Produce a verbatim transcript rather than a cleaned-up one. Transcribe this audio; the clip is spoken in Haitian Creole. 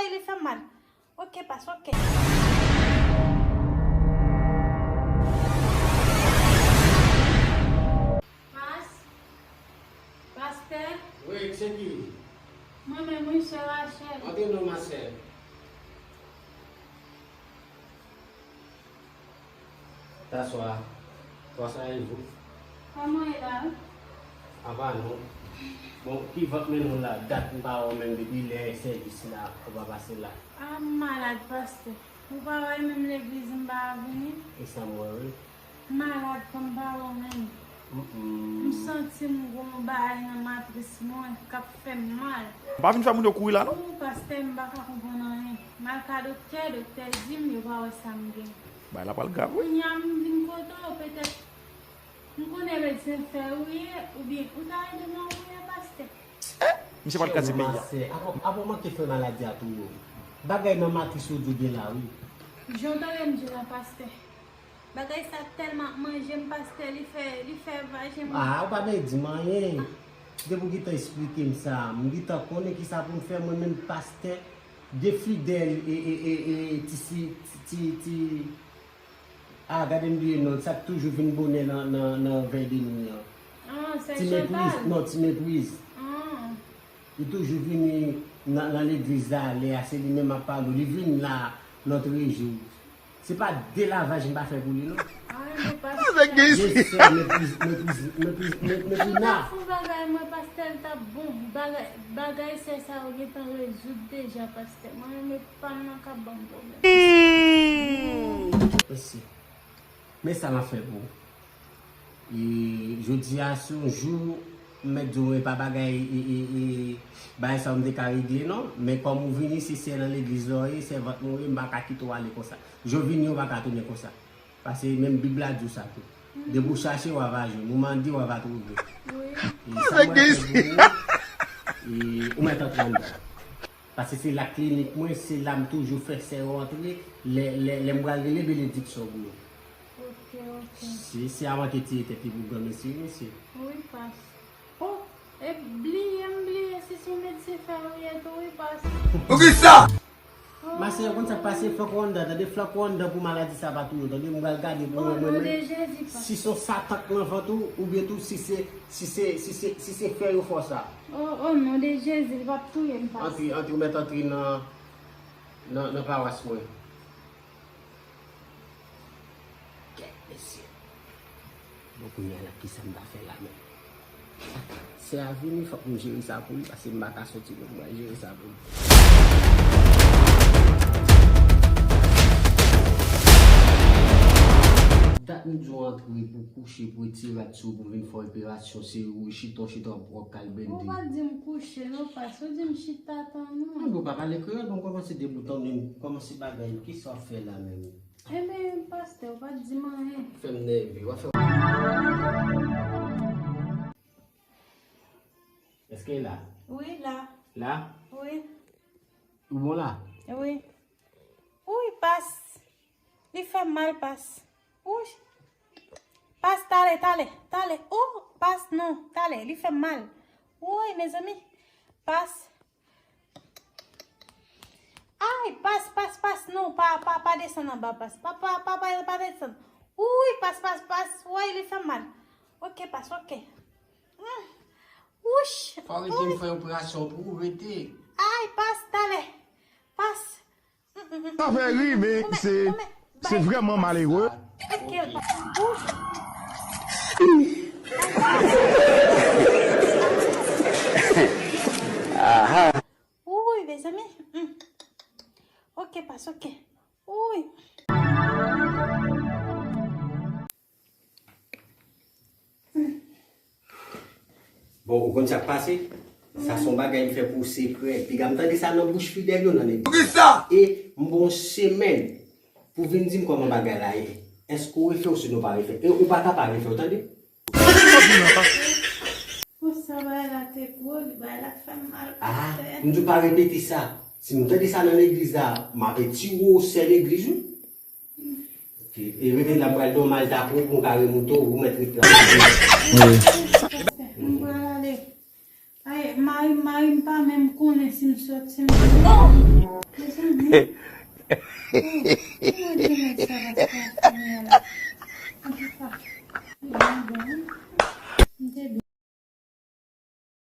Li fè m mal. Ok, pas, ok. Pas, pastè. Wi, se ki? Mwen menm, wi, sè Rachel. Antre non, ma sè. Bonsoir. Bonsoir, e vou? Kòman e la? Apa non. Bon, ki vant mennen w la? Dat m pa wè w menm depi lè sèvis la ou pa pase la. A, m malad, pastè. Ou pa wè menm legliz m pa vini? E sa m wè, wi. M malad, kò m pa bon menm. Mm-mm. M santi m gon bagay nan matris mwen k ap fè m mal. Pa vin fè moun yo kouri la, non? Ou, pastè, m pa ka konprann anyen. M al ka doktè, doktè di m yo pa wè sa m gen. Bagay la pral grav, wi. Kounye a m vin kote w, petèt m konnen medsen fè ou ye, oubyen ou ta ede m anvoye pastè. Eh, misye pral kraze peyi a. Masè, apa, apa w manke fè maladi a touye w? Bagay nan matris yo di w gen la, wi. Jan w tande m di w la, pastè. Bagay sa tèlman ap manje m, pastè, li fè, li fè vajen m. Ah, ou pa bezwen di m anyen. Depi w gentan esplike m sa, m gentan konnen kisa pou m fè, mwen menm pastè, de fidèl, e, e, e, e, ti, ti, ti, ti, ah, gade m bliye non, sa k toujou vin bonè nan, nan, nan vèy de nwi an. Ah, sè Chantal. Ti Mepriz, non, Ti Mepriz. Ah. Li toujou vini nan, nan legliz la, lè a se li menm ap pale w. Li vin la lòtrejou. Se pa de lavaj m pa fè pou li, non. Ay, men pastè. Avèk gen isi. Jesè, mepriz, mepriz, mepriz, me-, meprina. Ou pa fè yon bagay, mwen, pastè, l t ap bon. Bagay, bagay sè sa yo gentan rezoud deja, pastè. Mwen, men pa m nan k ap ban m pwoblèm. Mèsi. Men sa m ap fè pou ou. E, jodi a, se yon jou, m mèt di w, e pa bagay, e, e, e, bagay sa yo m te ka regle, non. Men kòm ou vini, se sè nan legliz la w ye, sèvant mwen w ye, m pa ka kite w ale konsa. Jan w vini, w pa ka tounen konsa. Paske menm Bib la di w sa tou. Depi w chache, w ava jwenn. Ou mande, w ava twouve. Wi. E sa m ap fè pou ou, e, ou mèt antre anndan. Paske se la klinik mwen, se la m toujou fè sè yo antre, lè, lè, lè m pral rele benediksyon pou yo. Ok, ok. Se, se avan ke tiye tèt li pou granmesi, wi, mesye. Wi, pas. Oh, e bliye, m bliye, si se medsen fè ou ye tou, wi, pas. Poukisa? Oh. Masè, ou konn sa k pase, flank ou anndan, tande, flank ou anndan pou maladi sa pa touye w, tande, m pral gade pou mwen, mwen, mwen. Oh, non de Jezi, pas. Si se yon satan k nan vant ou, oubyen tou, si se, si se, si se, si se fè yo fè w sa. Oh, oh, non de Jezi, li p ap touye m, pas. Antre, antre, ou mèt antre nan, nan, nan pawas mwen. Kèt, mesye. Bon, kounye a la, kisa m ta fè la menm? Sè a vini, fòk m jere sa pou li, paske m pa ka soti non, m pral jere sa pou li. Dat m di w antre pou kouche, pou retire rad sou ou, pou vin fè operasyon, se ou chita, w chita, w ap kal bende. Ou pa di m kouche, non, pas, ou di m chita, tann mwen. Anben, ou pa pale kreyòl, bon, kòmanse debout, tann mwen, kòmanse bagay yo, kisa w ap fè la menm? Enben, pastè, ou pa t di m anyen. Fè m nève, w ap fè. Èske la? Wi, la. La? Wi. Ou bon la? Wi. Wi, pas. Li fè m mal, pas. Wi. Pas, talè, talè, talè. Oh, pas, non, talè, li fè m mal. Wi, mezanmi. Pas. Ay, pas, pas, pas, non, pa, pa, pa desann anba, pas. Pa, pa, pa, pa, pa desann. Wi, pas, pas, pas, woy, li fè m mal. Ok, pas, ok. Hmm. Wouch. Fò rete, m fè yon operasyon pou ou, rete. Ay, pas, talè. Pas. Sa fè ri, men se, se vrèman malere. Aha. Uy, mezanmi. Mm. Ok, pas, ok. Uy. Bon, ou konn sa k pase? Sa se yon bagay m fè pou sekrè. Piga m tande sa nan bouch fidèl yo nan legliz. Poukisa? E m ba w yon semèn pou vin di m kòman bagay la ye. Èske w refè w, sinon w pa refè? E ou pa ka pa refè w, tande? Konsa bagay la te gwo, li bagay la fè m mal. Ah, m di w pa repete sa. Si m tande sa nan legliz la, m ap tiye w sè legliz, wi. Ok, e rete la, m pral ba w malta pou ou, pou w ka remoute w, ou mèt ret la. Wi. M pral ale. Ay, mari, mari m pa menm konnen si m sòti, m Mwen di nèg sa pa t ka fini an